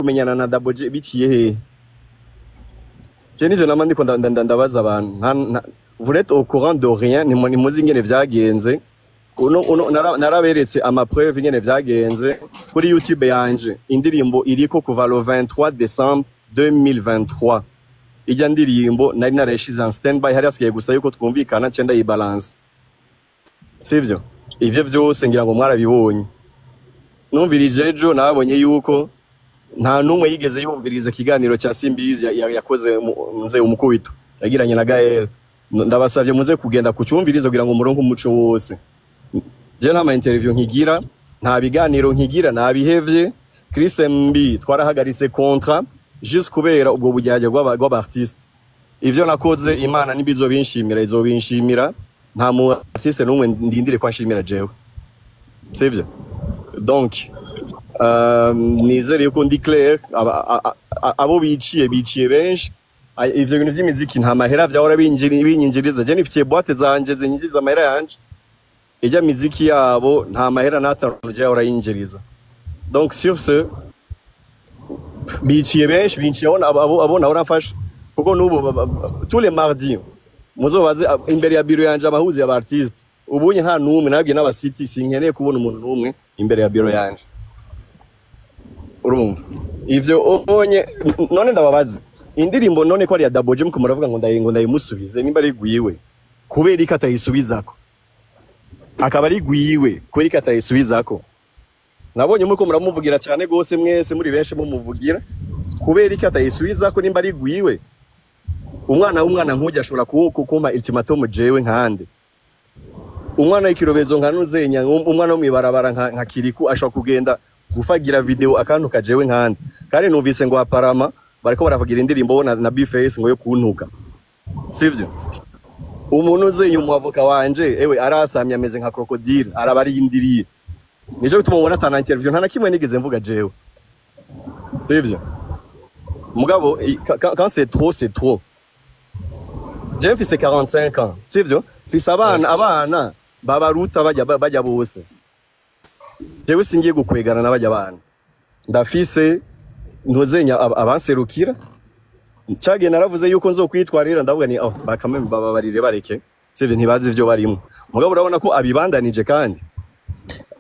Kumenyana na Double J biciye hehe? Je nivyo nama ndiko ndabaza abantu. Vous n'êtes au courant de rien, ntimuzi ingene vyagenze. Uno naraberetse ama preuve ingene vyagenze kuri YouTube yanje. Indirimbo iriko kuva le 23 décembre 2023. Ijya ndirimbo nari narayishize en standby, hari hasigaye gusa yuko twumvikana nce ndayibalance, sivyo? Ivyo vyose ngira ngo mwarabibonye. Numvirije ejo, nabonye yuko nta n'umwe yigeze yumviriza ikiganiro cya Simbizi yakoze nze umukubito yagiranye na Gael. Ndabasavye muze kugenda kucyumviriza kugira ngo muronke umuco wose. Je nta ma interview nkigira, nta biganiro nkigira, nabihevye. Chris MB twarahagaritse contrat juste kubera ubwo bujyajya bw'aba artiste. Ivyo nakoze, Imana nibizo binshimira, izobinshimira. Nta mu artiste n'umwe ndindire ko anshimira jewe, sivyo? Donc nizere yuko ndi clair. Abo biciye, biciye benshi. Ivyo bintu vy'imiziki nta mahera vyahora binyinjiriza. Je nifitiye boîte zanje zinyinjiriza amahera yanje. Ijya miziki yabo nta mahera n'atanu je yahora yinjiriza. Donc sur ce, biciye benshi, biciye abo nahora mfasha, kuko n'ubu tous les mardis muzobaze imbere ya biro yanje abahuzi y'aba artiste. Ubunye nta n'umwe nabwiye n'abasiti, sinkeneye kubona umuntu n'umwe imbere ya biro yanje. Urumva ivyo onye? None ndababaze, indirimbo none ko ari ya Double J, muko muravuga ngo ndayimusubize, nimba ari gwiwe kubera iki atayisubizako? Akaba ari gwiwe, kubera iki atayisubizako? Nabonye muko muramuvugira cyane gose, mwese muri benshi mumuvugira. Kubera iki atayisubizako nimba ari gwiwe? Umwana w'umwana nk'ujya ashobora kumpa ultimatum jewe nkande? Umwana w'ikirobezo nka Nuzenya, umwana wo mwibarabara nka Kiriku ashobora kugenda gufagira video akantuka jewe nkande? Kandi numvise ngo aparama bariko baravugira indirimbo bo na Bface ngo yo kuntuka, sivyo? Umuntu uzenya umuavoka wanje, ewe, arasamye ameze nka crocodile, arabarindiriye. Nico gituma ubona atana interview, nta na kimwe nigeze mvuga jewe, sivyo? Mugabo quand c'est trop, c'est trop. Jewe mfise 45 ans, sivyo? Mfise abana, abana babaruta bajya bose. Jewe singiye gukwegana n'abajya bana. Ndafise ntozenya abanserukira. Cagiye naravuze yuko nzokwitwarira, ndavuga ni oh bakame bababarire bareke, sivyo? Ntibazi ivyo barimo. Mugabo urabona ko abibandanije kandi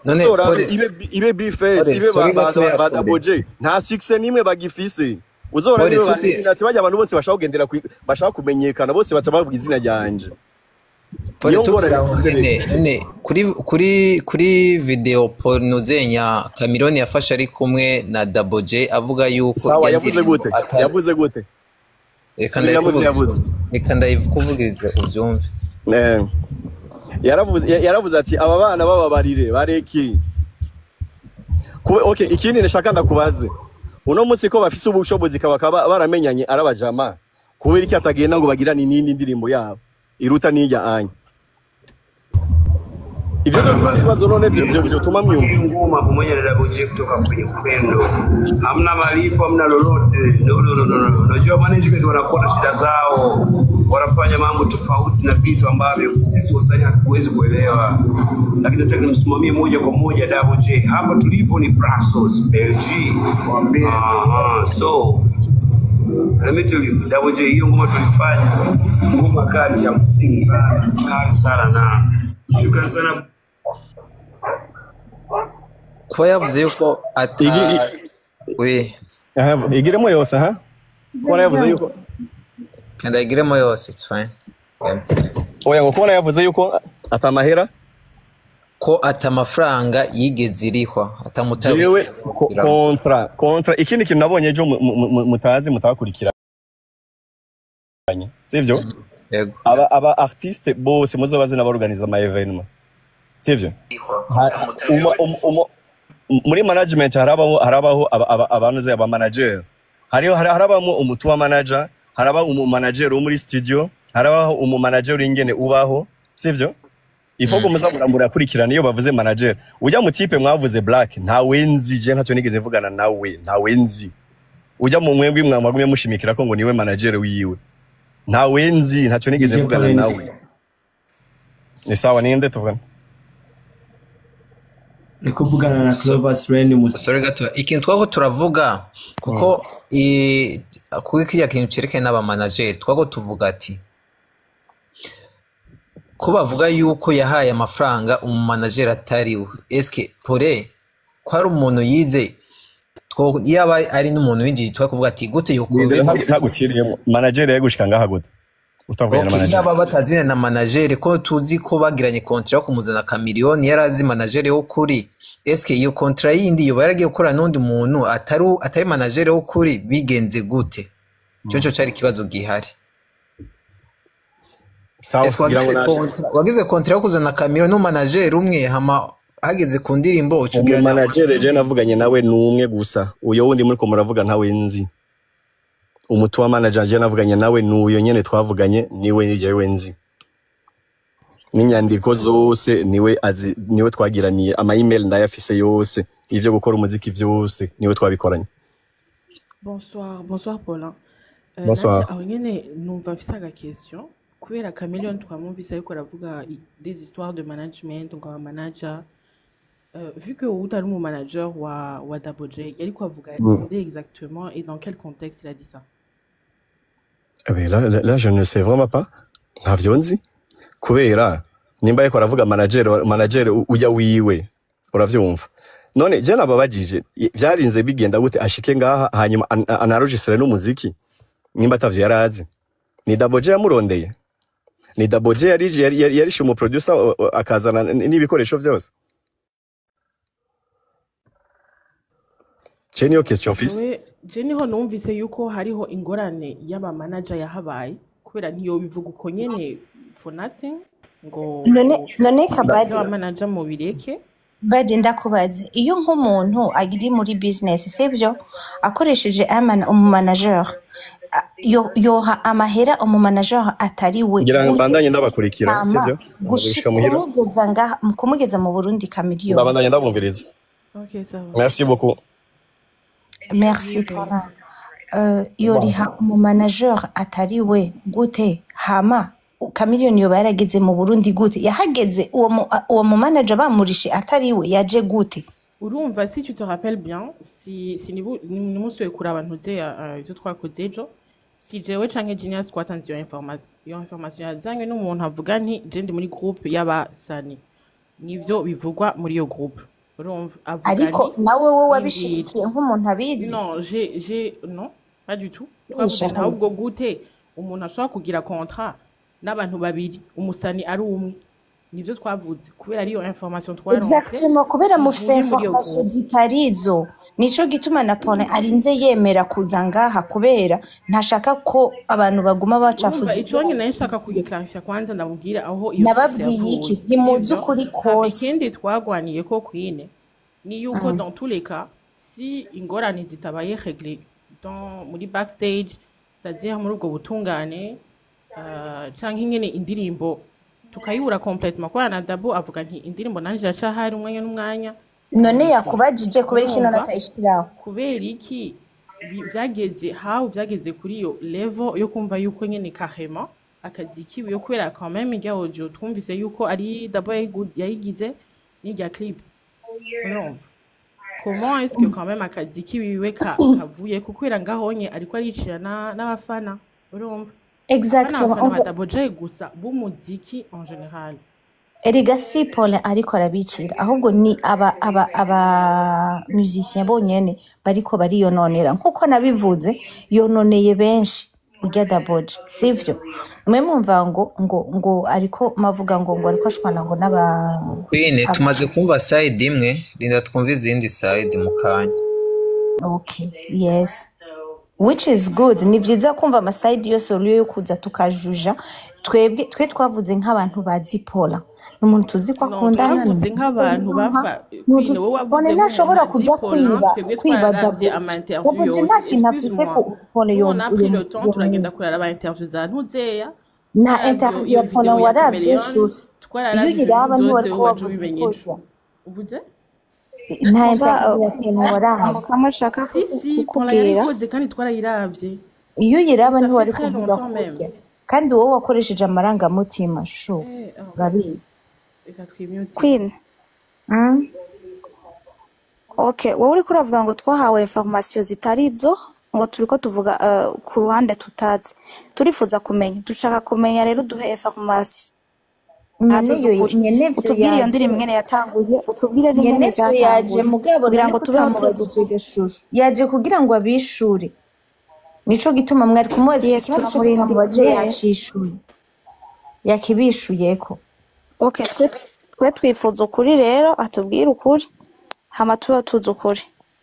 None Tora, Pole, ibe Bface, Pole, ibe ba, sorry ba, gatoya, ba Pole. Double J, nta success nimwe bagifise. Uzora Pole, niwe ati bajya abantu bose bashaka kugendera bashaka kumenyekana bose baca bavuga izina ryanje. Pole, Niyo ngorane tukiri aho mfise. nyene, none kuri video Paul Nuzenya Cameron yafashe ari kumwe na Double J avuga yuko Sawa, irya yavuze ndirimbo gute? atari Yavuze gute? Reka Subiramo ivyo ndayikuvugirize. yavuze. Reka ndayikuvugirize ubyumve. Yaravuze ati aba bana bababarire bareke. Okay, ikindi nashaka ndakubaze, uno munsi ko bafise ubushobozi bakaba baramenyanye arabajama, kubera iki atagenda ngo bagirane n'indi ndirimbo yabo iruta n'ijya anya? Ivyo byose si ibibazo none vyotuma mwiyumva? Ngoma pamoja na Double J kutoka kwenye upendo, hamna malipo, hamna lolote. No, no, no, no, no. Unajua management wanakuwa na shida zao, wanafanya mambo tofauti na vitu ambavyo sisi wasanii hatuwezi kuelewa, lakini nataka nimsimamie moja kwa moja Double J. Hapa tulipo ni Brussels, Belgium. Mwambie. Aha, so let me tell you, Double J, hiyo ngoma tulifanya ngoma kali cha msingi sana, kali sana, na shukrani sana. Kuba yavuze yuko ata we Aha, igiremo yose ha kubona yavuze yuko kandayigiremo yose, it's fine. Yeah. Oya, ngo kubona yavuze yuko atamahera Ko ata amafaranga yigeze irihwa atamutabira. Jewe contrat ikindi kintu nabonye ejo mutazi, mutakurikiranye, sivyo? Yego. Aba artiste bose muzobaze n'aborganiza ama événement, sivyo? Muri management harabaho abanuze aba manager, hariho harabamo umutuwa manager, haraba umu manager wo muri studio, harabaho umu manager ingene ubaho, sivyo? Ifo muza murakurikirana iyo bavuze manager. Ujya mu type mwavuze Black, ntawe nzi je, ntacyo nigeze mvugana nawe, ntawe nzi. Ujya mu mwebwe mwagumye mushimikira ko ngo niwe manager wiwe, ntawe nzi, ntacyo nigeze DJ mvugana Collins. nawe. Ni sawa, ninde tuvugana? Kuvugana na Clovis Ren musa. Sorry gato, ikintu twako turavuga kuko kuko kiriya kintu cerekanye n'abamanageri, twako tuvuga ati ko bavuga yuko yahaye amafaranga umumanageri atari we. Eske pore ko ari umuntu yize, yaba ari n'umuntu w'injiji twakuvuga ati gute yokuwe. Ntaguciriyemo, manager yari gushika ngaha gute utavuganye na Okay, manager? Yaba batazina na manager, ko tuzi ko bagiranye contrat yo kumuzana Chameleone, yari azi manager w'ukuri. Eske iyo contrat yindi yoba yaragiye gukora n'undi muntu atari manager w'ukuri, bigenze gute? Cyo cari ikibazo gihari. Sawa. Eske Kugira ngo wagize naje wagize contrat yo kuzana Chameleone n'umanager umwe, hama hageze ku ndirimbo ucugira na Umumanager je navuganye nawe ni umwe gusa, uyo wundi muriko muravuga ntawe nzi. Umutu wa manager je navuganye nawe ni uyo nyene twavuganye, niwe jewe nzi n'inyandiko zose, niwe azi, niwe twagiraniye ama email, ndayafise yose, ivyo gukora umuziki vyose niwe twabikoranye. Bonsoir, bonsoir Paulin. Bonsoir. Nadia, aho nyene numva mfise aga question kubera Chameleone twamwumvise ariko aravuga des histoires de management, ngo aba manager, vu que wowe utari umu manager wa Double J, yariko avuga nde exactement et dans quel contexte il a dit ça? Eh ben, là, là, là, je ne sais vraiment pas. Ntavyo nzi. Kubera nimba ariko aravuga manager ujya wiwe, uravyumva. None je nababajije, vyarinze bigenda gute ashike ngaha, hanyuma anaregistre n'umuziki nimba atavyo yarazi? Ni Double J yamurondeye. Ni Double J yarishe umu producer akazana n'ibikoresho vyose. Je niyo question fils. Jewe je niho numvise yuko hariho ingorane y'aba manager yahabaye, kubera ntiyobivuga uko nyene for nothing ngo None Kabadi, ivy'aba manager mubireke. Badi, ndakubaze, iyo nk'umuntu ari muri business, sibyo, akoresheje umumanager, yoha amahera umumanager atari we Ngira ngo gute? mbandanye ndabakurikira, Hama sivyo? Gushika muhira. Kumugeza ngaha, kumugeza mu Burundi Chameleone. Ndabandanye ndabumviriza. Ok, ça va. Merci beaucoup. Merci Paulin. Yoriha umumanager atari we gute? Hama Chameleone yoba yarageze mu Burundi gute? Yahageze uwo mu manager bamurishe atari we, yaje gute? Urumva, si tu te rappelles bien, si nimusuye kuraba ntuze ivyo twakoze ejo, si jewe canke Genius twatanze iyo information. Iyo information yazanywe n'umuntu avuga nti je ndi muri groupe y'abasani, nivyo bivugwa muri iyo groupe. Urumva, avuga Ariko nti nawe we nindira. Wabishigikiye nk'umuntu abizi? Non, non, pas du tout. Twavuze Yisha. nti ahubwo gute umuntu ashobora kugira contrat n'abantu babiri, umusani ari umwe? Nivyo twavuze kubera ariyo information twaronse Exactement, kubera mufise ivuye muri iyo information groupe. zitari izo, nico gituma na Paulin arinze yemera kuza ngaha, kubera ntashaka ko abantu baguma Urumva, bacafuza ico nyine nari nshaka kugiclarifya kwanza, ndamubwira aho iyo source Nababwiye iki? yavuye, Ntimuzi sivyo? ukuri Hama kose. ikindi twagwaniye ko kwine ni yuko dans tous les cas, si ingorane zitabaye réglées dans muri backstage, c'est-à-dire muri ubwo butungane, canke nyene indirimbo tukayibura complètement, kubera na Dabo avuga nti indirimbo nanje iracahari umwanya n'umwanya. None yakubajije kubera iki none Urumva, atayishiraho? Kubera iki vyageze how vyageze kuri iyo level yo kumva yuko nyene carrément akazi kiwe, kubera quand même irya audio twumvise yuko ari Dabo yayigize n'irya clip. Urumva, comment est-ce que quand même akazi kiwiwe kavuye ko, kubera ngahonye ariko aricira n'abafana, urumva, apana Exactement. abafana ba Double J gusa, b'umuziki en général. Erega si Paulin ariko arabicira, ahubwo ni aba musicien bonyene bariko bariyononera, nkuko nabivuze, yononeye benshi urya Double J, sivyo? Mwe mumva ngo ariko mavuga ngo ariko ashwana ngo n'aba Queen, tumaze kumva side imwe, rinda twumve izindi side mu kanya. Okay, yes, which is good, ni vyiza kumva amaside yose uriyo yo kuza tukajuja. Twebwe twe twavuze nk'abantu bazi Paula, ni umuntu tuzi ko Non, akundana, ni twavuze umuntu nk'abantu yubaha, bafa ni Queen, wowe wavuze Paul nk'umuntu ntashobora azi kuja Paulin, kwiba twebwe kwiba twararavye Double ama J. interview Double J nta yose. kintu afise Excuse-moi, ku Paul nous yo on a pris yo le temps, turagenda kuraraba interview za Ntuzeya, nta twararaba interview iyo ya Paul video ya waravye Chameleone, shushu, iyo twararaba ibintu uyiraba vyose, ntiwari wowe kuba waje wavuze ubimenye ejo kurya. Uvuze? Nta Muga interview ya Paul waraba. kamwe nshaka Si, si, Paulin kukubwira. yarayikoze kandi twarayirabye. Iyo uyiraba Ça fait ntiwari très kuvuga longtemps même. kurya, kandi wowe wakoresheje amarangamutima shu, Eh, oh, urabizi. reka twimute. Queen. Okay, wowe uriko uravuga ngo twahawe information zitari izo, ngo turiko tuvuga ku ruhande tutazi. Turifuza kumenya, dushaka kumenya rero duhe information Nyene nazo yo z'ukuri. nyene vyo Utubwire iyo yaje, ndirimbo ingene yatanguye, utubwire n'ingene nyene vyo yaje vyatanguye, mugabo kugira none ngo tubeho tuzi. kutamubajije gashushu yaje kugira ngo abishure, nico gituma mwari kumubaza Yes, ikibazo cose mwamubaje turamurindiriye. yacishuye, yakibishuyeko. Okay, twe twifuza ukuri rero, atubwire ukuri hama tubeho tuzi ukuri.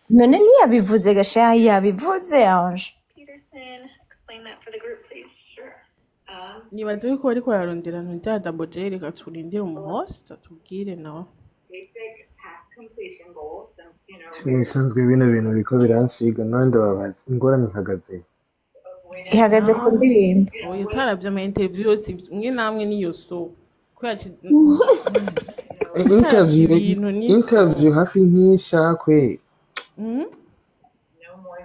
None ntiyabivuze gashaha, yabivuze Ange. Nibaza yuko bariko bararondera nturya Double J, reka turindire umuhost atubwire nawe. Ibisanzwe bino bintu biriko biransiga none ndababaza ingorane ihagaze. Ihagaze ku ndirimbo. Oya, utaravye ama interview yose imwe namwe niyo so kubera utaravye Interview ibintu ni so. Interview hafi nk'ishakwe.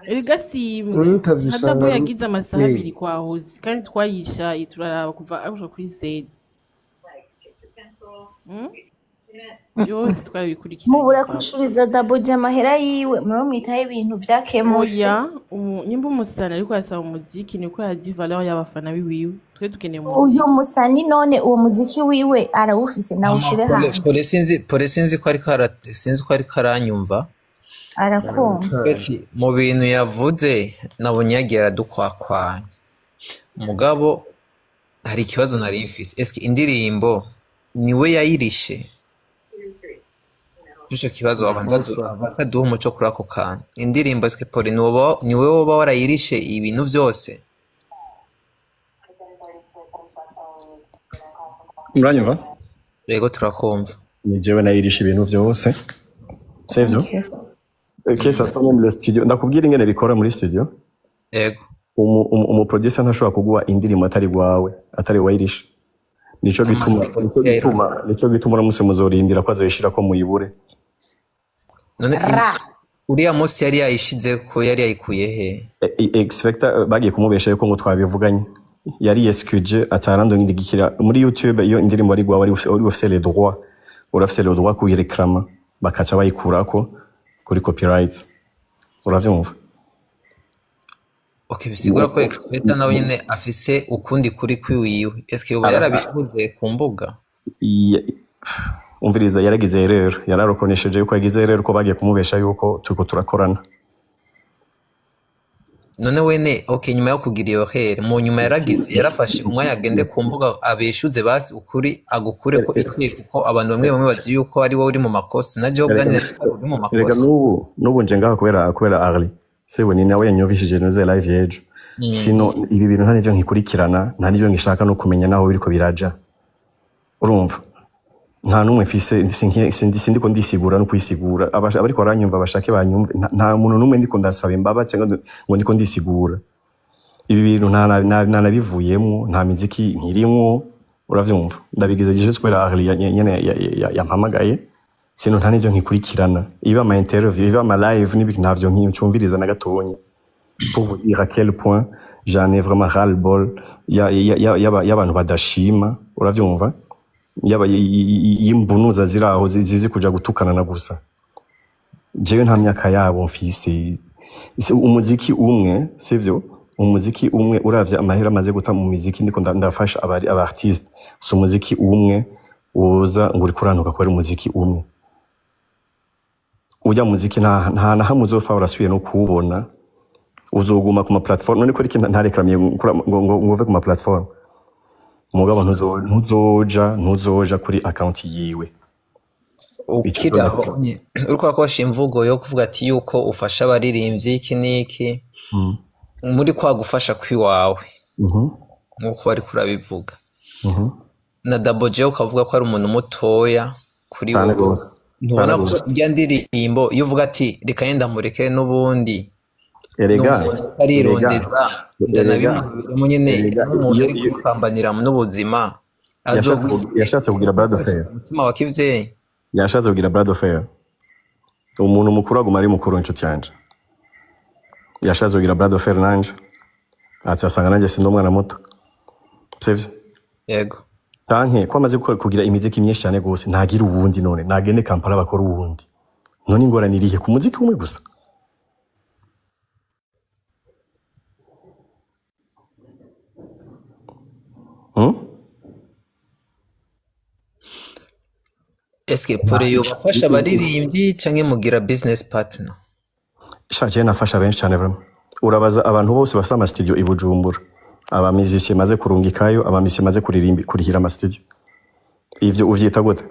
Erega si Muri imwe interview nka usanga Dabo yagize amasaha 2 kwa Hozi kandi twayishaye turaraba kuva A gushika kuri Z. Byose twarabikurikiranye Mubura kwa kwishuriza Double J amahera yiwe, muramwitaho ibintu vyakemutse. Oya, nyimba umusani ariko arasaba umuziki niko yazi valeur y'abafana biwiwe, twe dukeneye Uyu umuziki. musani none uwo muziki wiwe arawufise, nawushire hanze. Pole sinzi ko ariko sinzi ko ariko aranyumva. Arakumva. Ati mu bintu yavuze nabonye yagiye aradukwakwanya, mugabo hari ikibazo nari mfise, eske indirimbo niwe yayirishe? Ico kibazo abanza duhe umuco kuri ako kantu. Indirimbo eske Pole niwe woba warayirishe ibintu vyose? Muranyumva? Yego, turakumva. Ni jewe nayirisha ibintu vyose, sivyo? Okay. Que ça soit même le studio, ndakubwira ingene bikora muri studio. Yego. Umuproducer ntashobora kuguha indirimbo atari gwawe, atari wayirisha. Nico gituma nico gituma nico gituma uramutse muzorindira ko azoyishira ko muyibure. None Ra. uriya munsi yari yayishize ko yari yayikuye he? Expecta bagiye kumubesha yuko ngo twabivuganye, yari excuse atarando ndigikira muri YouTube. Iyo indirimbo ari gwawe, uri ufise les droits, urafise le droit kuyireklama bakaca bayikurako kuri copyright, uravyumva? Okay, bisigura ko Expecta nawe nyene afise ukundi kuri kwiwiwe. Eske yoba yarabivuze ku mbuga? Umviriza, yaragize erreur, yararokonesheje yuko yagize erreur ko bagiye kumubesha yuko turiko turakorana. None wene, okay, nyuma yo kugira iyo here mu nyuma yaragize yarafashe umwanya agende ku mbuga abeshuze basi ukuri agukure ko ikwiye, kuko abantu bamwe bamwe bazi yuko ari wowe uri mu makosa, na jewe ubwanjye nzi ko uri mu Erega makosa. n'ubu nje ngaha kubera Arli sewe ni nawe yanyumvishije noze live yejo. Sino ibi bintu nta nivyo nkikurikirana, nta nivyo ngishaka no kumenya naho biriko biraja, urumva? Nta numwe mfise, sindiko ndisigura no kwisigura. Abariko baranyumva bashake banyumve, nta muntu numwe ndiko ndasaba imbaba cyangwa ngo ndiko ndisigura. Ibi bintu nta nabivuyemwo, nta miziki nkirimwo, uravyumva? Ndabigize juste kubera Arli nyene yampamagaye. Sino nta nivyo nkikurikirana, iba ama interview, iba ama live n'ibiki, ntavyo nkincumviriza na gatonya, pour vous dire à quel point j'en ai vraiment ras le bol y'abantu badashima, uravyumva? Yaba y'imbunuza ziri aho zizi kuja gutukana na gusa. Jewe nta myaka yabo mfise. Umuziki umwe, sivyo? Umuziki umwe, uravye amahera amaze guta mu miziki ndiko ndafasha abari aba artiste, si umuziki umwe woza ngo uriko urantuka kubera umuziki umwe. Urya muziki nta na hamwe uzopfa urasubiye no kuwubona, uzoguma ku ma platform. None ko iki ntareklamiye ngo uve ku ma platform, mugabo ntuzoja kuri account yiwe. Ukiri aho uriko urakoresha imvugo yo kuvuga ati yuko ufasha abaririmbyi iki n'iki, muri kwa gufasha kwiwawe nk'uko bariko urabivuga, na Double J ukavuga ko ari umuntu mutoya kuri Cane wowe, gose. ntubona Cane ko gose. irya ndirimbo iyo uvuga ati reka yenda mureke n'ubundi Erega n'umuntu arirondeza ndanabimuhebiramo nyene, n'umuntu ari kwipambanira n'ubuzima yashatse kugira bras de fer. Umutima wa kivyeyi. Yashatse kugira bras de fer. Umuntu mukuru aguma ari mukuru, inshuti yanje. Yashatse kugira bras de fer nanje ati asanga nanjye sindi umwana muto, sivyo? Yego. Tanke ko amaze kugira imiziki myinshi cyane gose, ntagira uwundi. None nagende Kampala bakora uwundi. None ingorane irihe ku muziki umwe gusa? Hmm? Eske Pole yobafasha abaririmbyi canke mugira business partner? Sha jewe nafasha benshi cyane vraiment. Urabaza abantu bose bafite ama studio i Bujumbura, aba musiciens maze kurungikayo, aba musiciens maze kuririmba kurihira ama studio. Ivyo uvyita gute?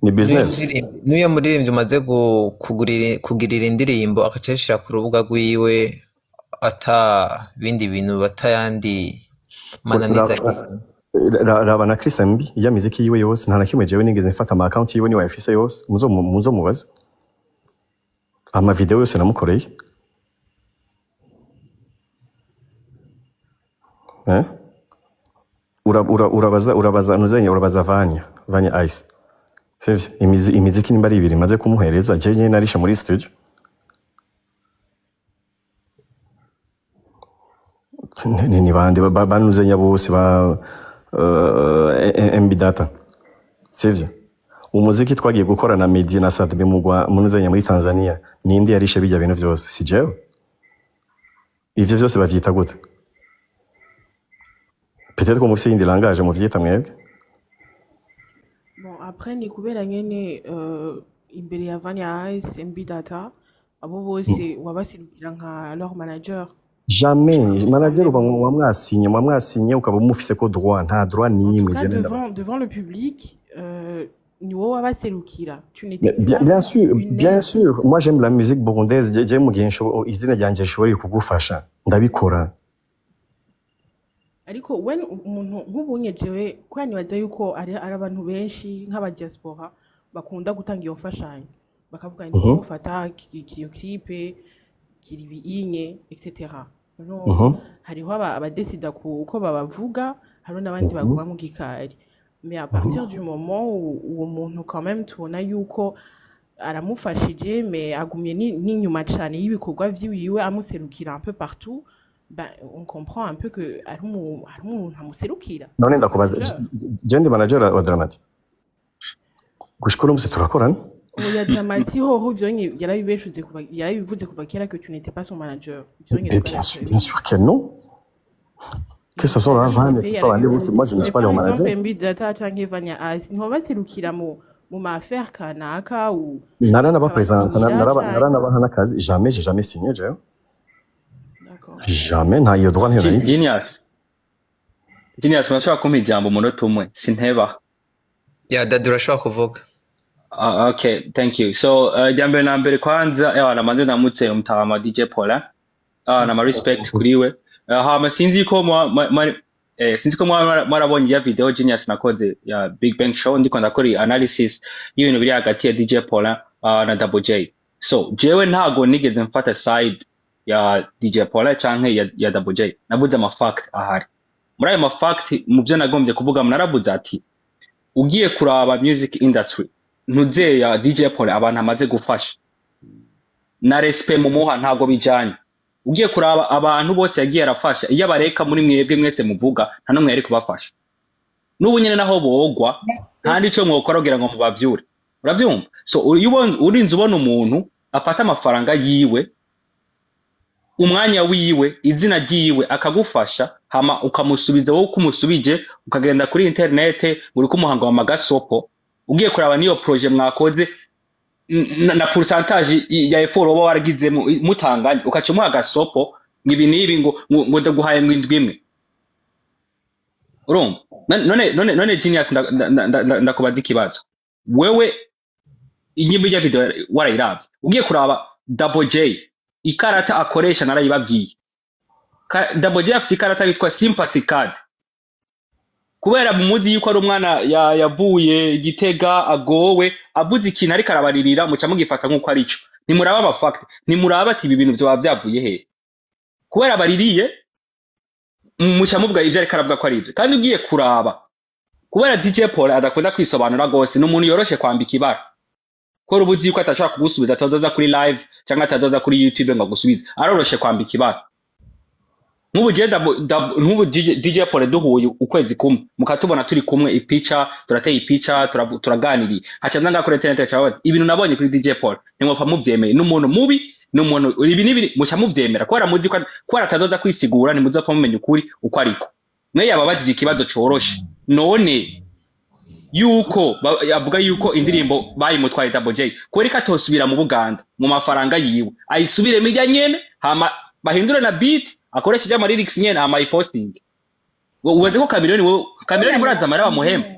Ni N'uyo business. n'uyo muririmbyi umaze kugurira indirimbo agaca ayishira ku rubuga rwiwe ata bindi bintu atayandi mananiza Raba na Chris MB ya miziki yiwe yose, nta na kimwe jewe nigeze mfata ama account yiwe niwe yafise yose, muzomubaze. Ama video yose namukoreye. Eh? Urabaza nuzenya, urabaza Vanya Ice. Sivyo? Imiziki nimba ari ibiri maze kumuhereza, jewe nyene narisha muri studio. Ni bande banuzenya bose ba MB Data. Sivyo? Umuziki twagiye gukora na Medi na Sadbe mugwa munuzenya muri Tanzania, ninde yarishe bijya bintu vyose? Si jewe. Ivyo vyose bavyita gute? Peut-être ko mufise iyindi langage muvyita mwebwe. Bon, après ni kubera nyene imbere ya Vanya Ice, MB Data, abo bose wabaserukira nka leur manager. Jamais Quand manager même. uba wamwasinye ukaba umufise ko droit, nta droit En tout n'imwe cas, jewe devant le public, ni wowe wabaserukira. Tu n'étais Bien, pas bien sûr, une bien aide. sûr. Moi, j'aime la musique burundaise. Je mu gihe izina ryanje rishoboye kugufasha, ndabikora. Ariko when umuntu nk'ubunye jewe kubera nibaza yuko ari abantu benshi nk'aba diaspora bakunda gutanga iyo mfashanyo bakavuga nti mufata iyo clip kiri ibinye etc. No, hariho abadesida ku uko babavuga, hariho n'abandi baguma mu gikari, mais à partir du moment où uwo muntu quand même tubona yuko aramufashije mais agumye n'inyuma cane y'ibikorwa vyiwiwe amuserukira un peu partout, ben on comprend un peu que ari umuntu amuserukira None ndakubaza, manager. Je ndi manager wa Dramati. Gushika uno musi turakorana. Oya, Dramati hoho vyonye yarabibeshuze kuva yarabivuze kuva kera que tu n'étais pas son manager, vyonye Mais bien sûr, bien sûr que non. Que ce soit la yarabivuze Van, que ce soit la yarabivuze moi je ne mais suis pas par leur exemple manager. MB Data canke Vanya Ice ntibabaserukira mu ma affaire kanaka ou Naranabapresenta, ukabasinyira canke naranabaha n'akazi. Jamais, j'ai jamais signé, jewe. D'accord. Jamais, nta iyo droit ntayo nari mfise. Genius, Genius, murashobora kumpa ijambo umunota umwe? Sinteba. Ya Dadi, urashobora kuvuga. Ah, okay, thank you. So, irya mbere na mbere kwanza, ewa namanze ndamutse umutama DJ Paulin. Ah, na ma respect kuri we. Hama sinzi ko sinzi ko mwarabonye ya video Genius nakoze ya Big Bang Show, ndiko ndakora iyi analysis y'ibintu biri hagati ya DJ Paulin na Double J. So, jewe ntago nigeze mfata side ya DJ Paulin canke ya Double J. Nabuze ama fact ahari. Muri ayo ma fact mu byo nagombye kuvuga narabuze ati ugiye kuraba music industry ntuzeya DJ Paul abantu amaze gufasha na respect mumuha ntago bijanye. Ugiye kuraba abantu bose yagiye arafasha, iyo abareka muri mwebwe mwese muvuga nta n'umwe yari kubafasha. N'ubu nyene naho bogwa nta n'ico mwokora kugira ngo mubavyure, uravyumva? So iyo urinze ubona umuntu afata amafaranga yiwe, umwanya wiwe, izina ryiwe akagufasha, hama ukamusubiza wowe uko umusubije, ukagenda kuri interinete uriko umuhanga wa magasopo. Ugiye kuraba niyo projet mwakoze na pourcentage ya effort woba waragizemo mutanganye, ukaca umuha agasopo ngo ibi n'ibi ngo ndaguhaye ngo indwi imwe, urumva? None Genius, ndakubaza ikibazo. Wewe inyimbo ya video warayiravye, ugiye kuraba Double J ikarata akoresha narayibabwiye. Double J afise ikarata yitwa sympathy card, kubera mumuzi yuko ari umwana yavuye Gitega agowe, avuze ikintu ariko arabaririra muca mugifata nk'uko arico. Ntimuraba aba fact, ntimuraba ati ibi bintu vyoba vyavuye hehe, kubera baririye muca muvuga ivyo ariko aravuga ko ari ivyo. Kandi ugiye kuraba kubera DJ Paul adakunda kwisobanura gose, ni umuntu yoroshe kwambika ibara, kubera uba uzi yuko atashobora kugusubiza, atazoza kuri live cyangwa atazoza kuri YouTube ngo agusubize, aroroshe kwambika ibara. Nk'ubu je nk'ubu DJ Paul duhuye ukwezi kumwe, mukatubona turi kumwe ipica, turateye ipica, turaganiriye, haca nanga kuri internet cawe ibintu nabonye kuri DJ Paul, ntimwopfa muvyemeye, n'umuntu mubi, n'umuntu ibi n'ibi, muca muvyemera kubera muzi ko kubera atazoza kwisigura, ntimuzopfa mumenya ukuri uko ariko. Mwe yababajije ikibazo coroshe none yuko avuga yuko indirimbo bayimutwaye Double J, kubera ko atosubira mu Buganda mu mafaranga yiwe, ayisubiremo irya nyene, hama bahindure na beat, akoresheje ama lyrics nyene, hama ayiposting. Ubaze ko Chameleone, wowe Chameleone muraza amahera bamuhemba.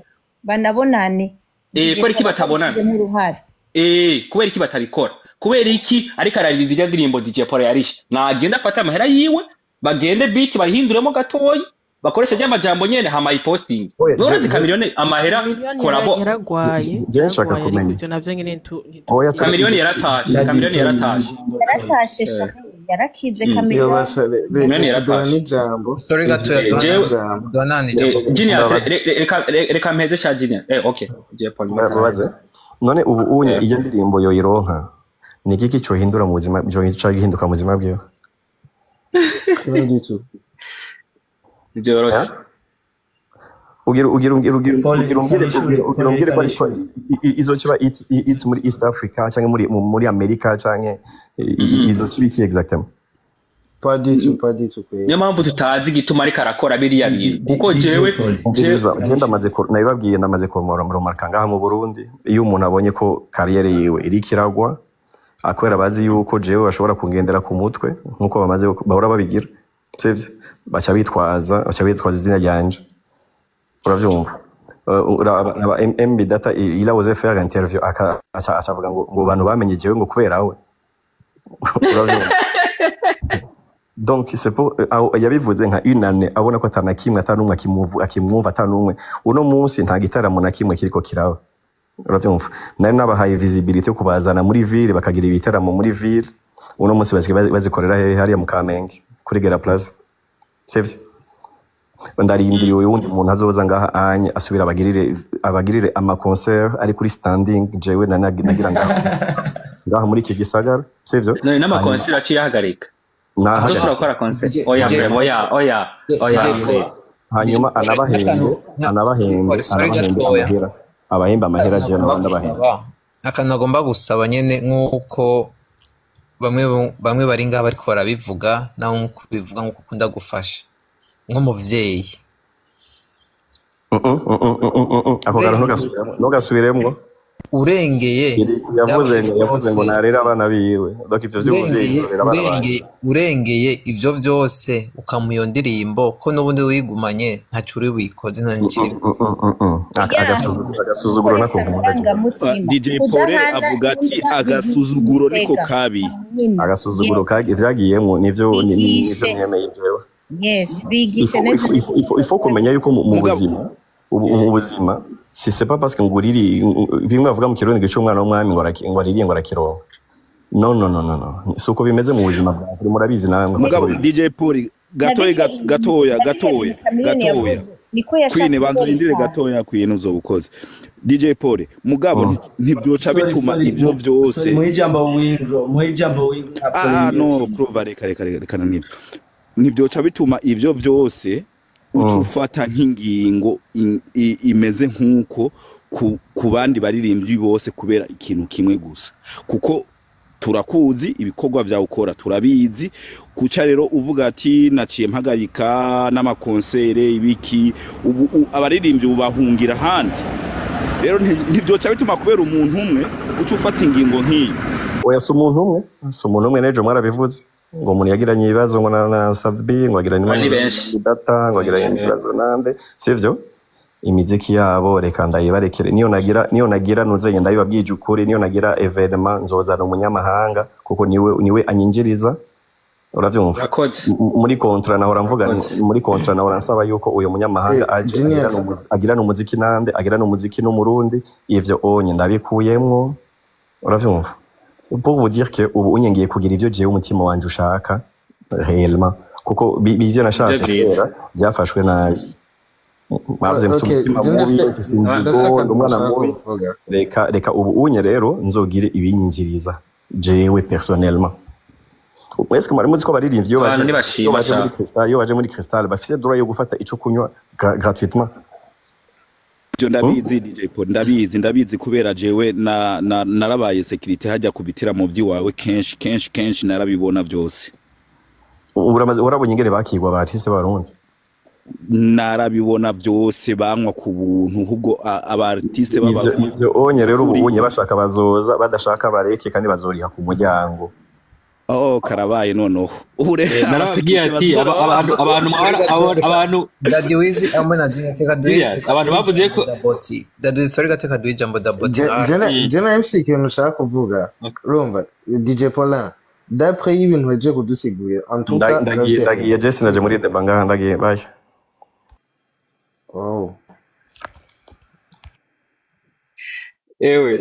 Banabonane. Eh, kubera iki batabonana? Babishyizemo uruhare. Eh, kubera iki batabikora? Kubera iki ariko ararira irya ndirimbo DJ Paul yarishe? Nagenda afate amahera yiwe, bagende beat bayihinduremo gatoyi, bakoreshe ry'amajambo nyene, hama ayiposting. Oya, Urazi Chameleone amahera Chameleone collabo yaragwaye. Je nshaka Yaragwaye, ariko kumenya. ivyo navyo nyene Oya, Chameleone yaratashe, Chameleone yaratashe. Yaratashe sha, yarakize. Iyo Chameleone. basha Chameleone reka duhane yaratashe. ijambo. Sorry gatoya. Eh, jewe Ijambo. Duhanane ijambo. Eh, Genius, Ndabaza. reka mpeze sha Genius. Eh, okay, DJ Paul. Ndababaze none ubu unye Eh. iyo ndirimbo yoyironka, ni igiki cohindura mu buzima, coca gihinduka mu buzima bwiwe? Rien du tout. Byoroshe. Ugira ugira ugira ugira Paul, ugira umbwire kanishure, ugira Paul, umbwire ko ariko kanishure. izokiba it muri East Africa canke muri America canke izokiba iki exactement? Pas du tout, pas du tout kweli. Niyo mpamvu tutazi igituma ariko arakora biriya bintu, kuko DJ jewe Paul. jewe Umviriza, je ndamaze nabibabwiye, ndamaze kuremarka ngaha mu Burundi, iyo umuntu abonye ko carrière yiwe iriko iragwa, akubera bazi yuko jewe bashobora kungendera ku mutwe nkuko bamaze bahora babigira, sivyo? Baca bitwaza izina ryanje, uravyumva? MB Data il a osé faire interview, aca avuga ngo bantu bamenye jewe ngo kubera we, uravyumva? Donc c'est pour yabivuze nka une année abona ko atana kimwe, atanumwe akimwumva, atanumwe. Uno munsi nta gitaramo na kimwe kiriko kiraba, uravyumva? Nari nabahaye visibility yo kubazana muri ville, bakagira ibitaramo muri ville. Uno munsi basigaye bazikorera hehe? Hariya mu Kamenge kuri Gera Plaza, sivyo? Ndarindiriye uyundi muntu azoza ngaha anye asubira abagirire ama concert ari kuri standing, jewe nagira ngaha muri iki gisagara, sivyo? None Hanyuma n'amakonseri aciye ahagarika, nahagarika. adashobora gukora concert. DJ Oya DJ vraiment, oya, oya, oya. DJ Paul. Hanyuma anabahembe anabahembe Sorry anabahembe gatoya. amahera, abahembe amahera, jewe Agomba nabandi abahembe. gusaba, akantu agomba gusaba nyene, nk'uko bamwe bari ngaha bariko barabivuga, nawe nk'uko ubivuga, nk'uko ukunda gufasha nk'umuvyeyi. Ako kantu ntugasubiremwo. Urengeye Yavuze ngo yavuze ngo byose narera abana biwe, donc ivyo vy'ubuvyeyi, urengeye norera abana banje. Urengeye ivyo vyose, ukamuha iyo ndirimbo, ko n'ubundi wigumanye ntaco uri buyikoze, nta n'ikiri. Agasuzuguro nako Gukoresha nkunda jewe. amarangamutima. DJ Paul Kudahana avuga ati imbwa agasuzuguro niko igitega kabi. nyine. Agasuzuguro Yes. Ivyagiyemwo nivyo nivyo Bigishe. mwemeye jewe. Yes, bigishe neza. Il faut kumenya yuko mu Mugabo buzima, ubu mu buzima, si c'est pas parce que nguriri bimwe bavuga mu Kirundi gica umwana w'umwami ngo ngo aririye ngo arakironka. No, no, no, no, no, si uko bimeze mu buzima bwawe, murabizi namwe ko Mugabo atari DJ Paul, gatoya, Nabirya ibintu gatoya, nabirya gatoya, ibintu Chameleone gatoya. yavuze niko yashatse Queen, banza urindire kwerekana. gatoya. Queen, uzobukoze DJ Paul, mugabo ntibyoca Sorry, bituma sorry, ivyo sorry, vyose. Muhe ijambo Wingro, muhe ijambo Wingro na Ah, no. Paul. Kurova, reka, reka, reka, reka, nivyo ntibyoca bituma ivyo vyose uca ufata nk'ingingo imeze nk'uko ku bandi baririmbyi bose kubera ikintu kimwe gusa, kuko turakuzi, ibikorwa vyawe ukora turabizi. Kuca rero uvuga ati naciye mpagarika n'amakonsere ibiki, ubu abaririmbyi ubu bahungira ahandi. Rero ntibyoca bituma kubera umuntu umwe uca ufata ingingo nk'iyo. Oya, si umuntu umwe, si umuntu umwe. N'ejo mwarabivuze ngo umuntu yagiranye ibibazo ngo na Sadbi, ngo agiranye Aba ni ibibazo benshi. na Data, ngo agiranye Benshi. ibibazo nande, sivyo? Imiziki yabo reka ndayibarekere. Niyo nagira nuzenye, ndabibabwije ukuri, niyo nagira événement nzozana umunyamahanga, kuko niwe anyinjiriza, uravyumva? Urakoze. Muri contrat nahora mvuga Urakoze. Muri contrat nahora nsaba yuko uyo munyamahanga aje Genius. agirana umuziki nande, agirana umuziki n'Umurundi. Ivyo onye ndabikuyemwo, uravyumva? Pour vous dire que ubu unye ngiye kugira ivyo jewe umutima wanje ushaka réellement, kuko ivyo nashatse Nivyo vyiza. kera byafashwe nabi. Mwavuze mfise Okay, umutima je mubi, mfise ndafise inzigo, ndi akantu umwana nshaka mubi. kuvuga. Reka, reka, ubu unye rero nzogire ibinyinjiriza jewe personnellement. Mwese mwari muzi ko abaririmbyi iyo Abantu baje, iyo ntibashima baje muri sha. Cristal, iyo baje muri Cristal bafise droit yo gufata ico kunywa gratuitement. Ivyo ndabizi, DJ Paul, ndabizi, ndabizi kubera jewe na narabaye sécurité hajya ku bitaramo vy'iwawe kenshi kenshi kenshi, narabibona vyose. Urabonye ingene bakigwa aba artiste b'Abarundi? Narabibona vyose, banywa ku buntu, ahubwo aba artiste Ivyo b'Abarundi ivyo onye rero ubu kuri unye bashaka bazoza, badashaka bareke, kandi bazoriha ku muryango. Oh, karabaye noneho ubu rero Narababwiye abasekirite ati bazora abantu babaza. abantu abantu Daddy Wizi hamwe na Genius, reka duhe Serious, reka abantu duhe bavuze ijambo ko Daboti. Daddy Wizi, sorry gato, reka duhe ijambo Daboti nawe. Je na MC, ikintu nshaka kuvuga, urumva DJ Paulin, d'après y'ibintu wagiye kudusigurira, en tout cas Ndagiye, urafise ndagiye Jesse, naje muri débat ngaha, ndagiye, bye. Oh. Ewe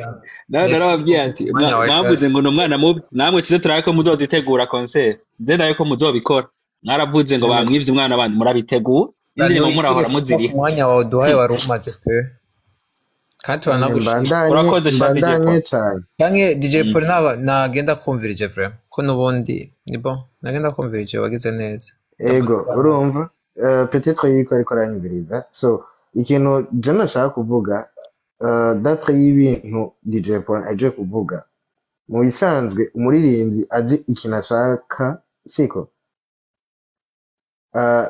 nawe Merci narababwiye ati umwanya wawe mwavuze shaje. ngo ni umwana mubi, namwe tuze turabe ko muzozitegura concert, nze ndabe ko muzobikora. Mwaravuze ngo bamwivye umwana, abandi murabitegura Daddy indirimbo Wizi, murahora reka ku muziriha. mwanya wawe duhaye wari umaze pe, kandi turanagushimira. Mbandanye. Urakoze sha DJ Mbandanye Paul. cyane. Canke DJ Paul nagenda kumvirije vraiment ko nubundi ni bon, nagenda kumvirije, wagize neza. Ego, urumva peut-être yuko ariko aranyumviriza. So ikintu je nashaka kuvuga, d'après y'ibintu DJ Paul aje kuvuga, mu bisanzwe umuririmbyi azi ikintu ashaka, siko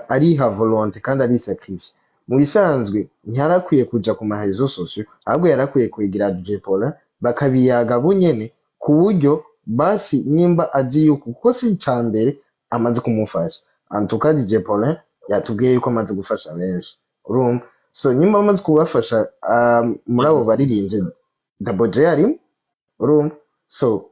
ariha volonté kandi arisacrifice. Mu bisanzwe ntiyarakwiye kuja ku ma réseaux sociaux, ahubwo yarakwiye kwegera DJ Paul bakabiyaga bunyene, ku buryo basi nimba azi yuko, kuko si ica mbere amaze kumufasha. En tout cas DJ Paul yatubwiye yuko amaze gufasha benshi, urumva. So nimba amaze kubafasha, muri abo baririmbyi Double J arimo, urumva. So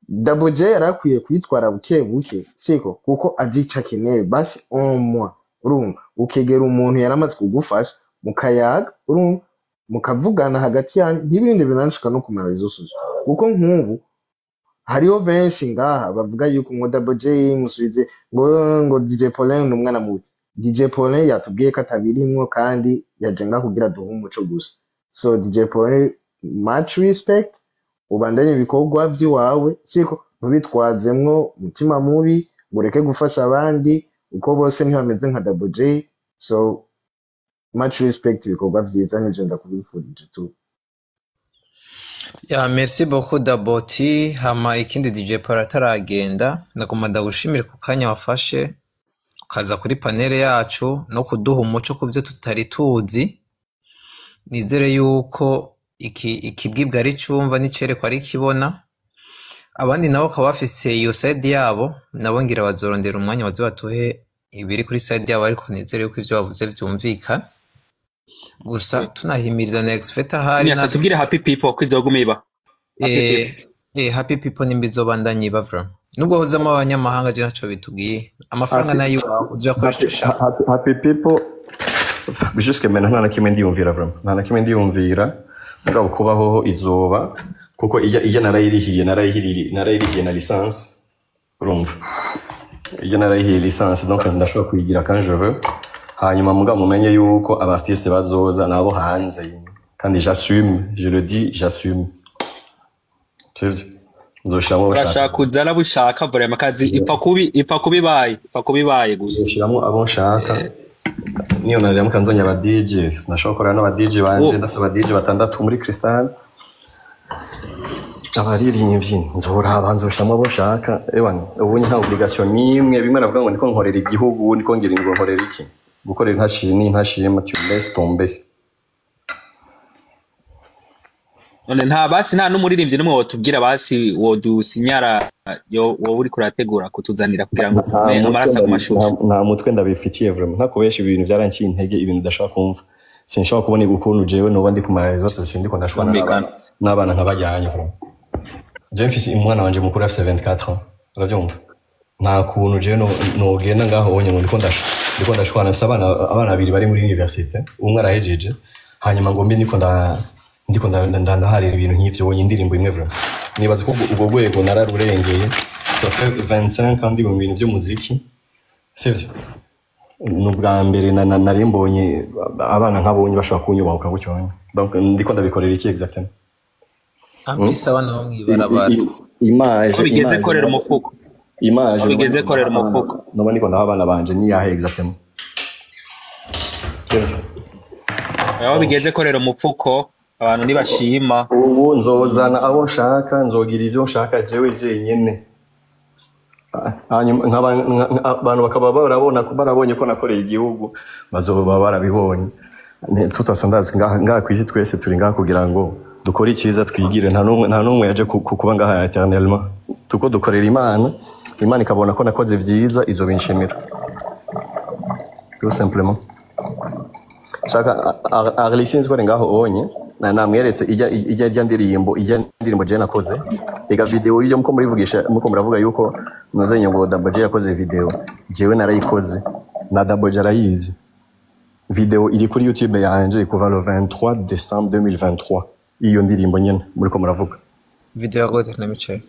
Double J yari akwiye kwitwara buke buke, siko, kuko azi ico akeneye. Basi un mois, urumva, ukegera umuntu yaramaze kugufasha, mukayaga, urumva, mukavugana hagati yanyu, ntibirinde binanshika no ku ma réseaux sociaux, kuko nk'ubu hariho benshi ngaha bavuga yuko ngo Double J musubize, ngo DJ Paulin ni umwana mubi. DJ Paulin yatubwiye ko atabirimwo, kandi yaje ngaha kugira duhe umuco gusa. So DJ Paulin, much respect, ubandanye ibikorwa vy'iwawe, siko, ntubitwazemwo umutima mubi ngo ureke gufasha abandi, uko bose ntibameze nka Double J. So much respect, ibikorwa vyiza nivyo ndakubifurije tu. Ya, merci beaucoup Daboti. Hama ikindi, DJ Paul ataragenda, nagomba ndagushimire ku kanya wafashe ukaza kuri panel yacu no kuduha umuco ku byo tutari tuzi. Nizere yuko iki ikibwibwa ari cumva n'icerekwa ari kibona, abandi nabo bakaba bafise iyo side yabo, nabo ngira bazorondera umwanya baze batuhe ibiri kuri side yabo, ariko nizere yuko ivyo bavuze vyumvikana. Gusa tunahimiriza na Exfeta ahari Nyasa tubwire Happy People ko izoguma iba Happy People. Happy People nimba izobandanya iba vraiment, nubwo hozamo abanyamahanga, je ntaco bitubwiye, amafaranga Happy, nayo iwawe uzoyakoresha happy, ico ushaka. Happy People, jusque maintenant nta na kimwe ndiyumvira vraiment, nta na kimwe ndiyumvira. Mugabo kubaho izoba, kuko ijya narayirihiye, narayirihiye na licence, urumva, ijya narayihiye licence, donc ndashobora kuyigira quand je veux. Hanyuma mugabo mumenye yuko aba artiste bazoza nabo hanze, kandi j'assume, je le dis, j'assume, sivyo, nzoshiramo Urashaka bashaka kuzana bushaka vraiment akazi, ipfa kuba ibaye, ipfa kuba ibaye gusa. Nzoshiramo abo nshaka, niyo naramuka nzanye aba DJ, sinashobora gukorana n'aba DJ banje. Oh. Ndafise aba DJ batandatu muri Cristal. Abaririmbyi nzoraba, nzoshiramo abo nshaka. Ewana, ubu nta obligation n'imwe. Bimwe navuga ngo ndiko nkorera igihugu, ndiko ngira ngo nkorera iki, gukorera intashima ni intashima, tu laisses tomber. None nta basi nta n'umuririmbyi n'umwe wotubwira basi wodusinyara yo wowe uriko urategura kutuzanira kugira ngo Nta ume mutwe amaraso aguma ashushe? Nta mutwe ndabifitiye vraiment, ntakubesha, ibintu byaranciye intege, ibintu udashobora kumva. Sinshobora kubona ukuntu jewe noba ndi ku ma réseaux sociaux ndiko ndashwana Birumvikana. n'abana nk'abajyanye vraiment. Je mfise umwana wanje mukuru afise 24 ans, uravyumva, nta kuntu jewe nogenda ngaho onye ngo ndiko ndashwana. Mfise abana babiri bari muri université, umwe arahejeje, hanyuma ngo mbe ndiko ndaharira ibintu nk'ivyo onye, indirimbo imwe vraiment. Nibaza ko ubwo rwego nararurengeye. Ça fait 25 ans ndi mu bintu vy'umuziki, sivyo, ni ubwa mbere nari mbonye abana nk'abonye bashobora kunyubahuka gutyo. Donc ndiko ndabikorera iki exactement? Ampisi abana bo mw'ibarabara. Image Ko bigeze image korera umufuko. Image Aho bigeze korera umufuko. Noba ndiko ndaha abana banje ni yahe exactement? Sivyo? Aho bigeze korera umufuko, abantu ntibashima. Ubu nzozana abo nshaka, nzogira ivyo nshaka jewe jenyene. Hanyuma abantu bakaba barabona barabonye ko nakoreye igihugu, bazoba barabibonye. Tutasa ndazi ngaha kw'isi twese turi ngaha kugira ngo dukore icyiza, twigire. Nta n'umwe yaje kuba ngaha éternellement. Tuko dukorera Imana, Imana ikabona ko nakoze vyiza, izobinshimira, tout simplement. Shaka Arlie, sinzi ko ari ngaho onye na namweretse ijya ndirimbo je nakoze ega video iyo muko murivugisha, muko muravuga yuko muzenye ngo Double J yakoze video. Jewe narayikoze na Double J arayizi. Video iri kuri YouTube yanje kuva le 23 décembre 2023, iyo ndirimbo nyene muriko muravuga. Video gute? Let me check.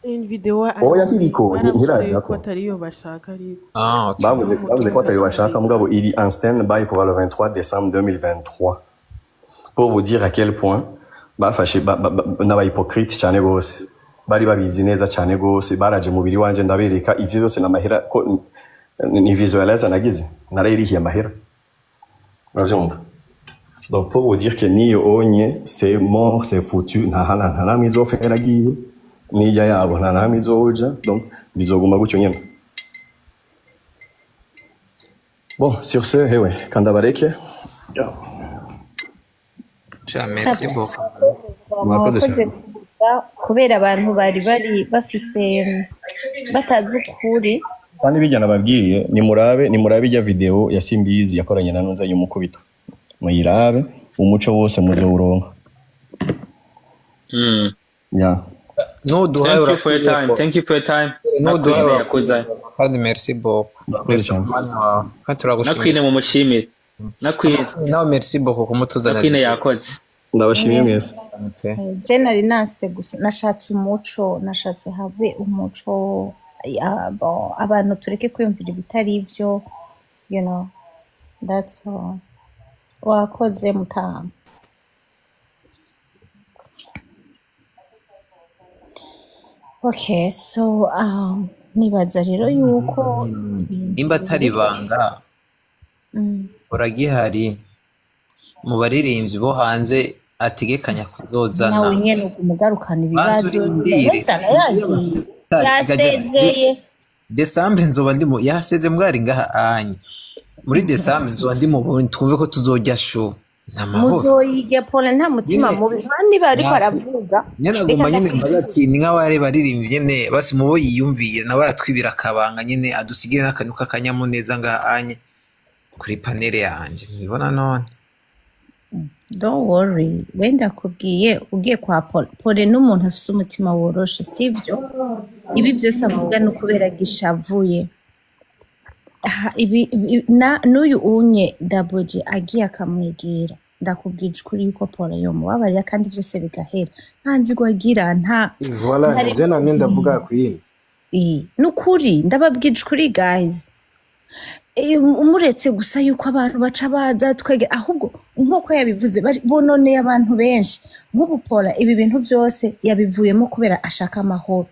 Une vidéo. Oya, ntiriko Baravuze yuko ntirajako. atariyo bashaka ariko. Ah, okay. Bavuze ko atari bashaka, mugabo iri en stand by kuva le 23 décembre 2023, pour vous dire à quel point bafashe n'aba hypocrite cyane gose. Bari babizi neza cyane gose, baraje mubiri wanje ndabereka ivyo byose n'amahera ko ni visualizer nagize, narayirihiye amahera, uravyumva? Donc pour vous dire que niyo onye c'est mort, c'est foutu, nta hana, nta namwe izopfa yaragiye n'ijya yabo, nta namwe izoja. Donc bizoguma gutyo nyene. Bon, sur ce, hewe kandabareke. Sha, merci beaucoup. Mwakoze Mwakoze cyane. Kuza kubera abantu bari bafise batazi ukuri. Kandi bijya nababwiye, nimurabe ijya video ya Simbizi yakoranye na Nunza y'umukubito, muyirabe, umuco wose muzowuronka. Ya. Nuduhaye. Thank you for your time. Thank you for your time. Nuduhaye. Nakwine yakoze. Kandi merci beaucoup. Murakoze cyane. Umwanya wawe kandi turagushimiye. Nakwine mumushimire. Nakwine. Nawe merci beaucoup kumutuzanira. Nakwine yakoze. Ndabashimiye mwese. Okay. Je nari nase gusa nashatse umuco, nashatse habe umuco ya, bon, abantu tureke kwiyumvira ibitari ivyo, that's all. Wakoze mutaha. Okay, so nibaza rero yuko ibintu Nimba atari ibanga, uragihari mu baririmbyi bo hanze ategekanya kuzozana? Nawe nyene uguma ugarukana Banza ibibazo. urindire. Yazana yagiye, yasezeye. Décembre nzoba ndi mu yaseze mbwari ngaha anye muri décembre nzoba ndi mu Burundi, twumve ko tuzojya show n'amahoro. Muzoyiga Pole, nta mutima Nyine mubi nta niba ariko aravuga. Nyine Reka agomba nyine ndakubwira. mbaza ati ni nk'abari baririmbyi nyine basi mubo yiyumviye nawe aratwibira akabanga nyine, adusigire n'akantu k'akanyamuneza ngaha anye kuri panel yanje ntibibona none. Don't worry, wenda akubwiye ugiye kwa Pole. Pole n'umuntu afise umutima woroshe, sivyo? Ibi byose avuga ni ukubera gishavuye. Ibi n'uyu unye Double J agiye akamwegera, ndakubwije ukuri yuko Pole yomubabarira kandi byose bigahera, nta nzigo agira, nta Voilà, ntari. nivyo namye ndavuga Queen. Nukuri ndababwije ukuri guys. Umuretse gusa yuko abantu baca baza twege, ahubwo nk'uko yabivuze bononeye abantu benshi. Nk'ubu Pola ibi bintu byose yabivuyemo kubera ashaka amahoro.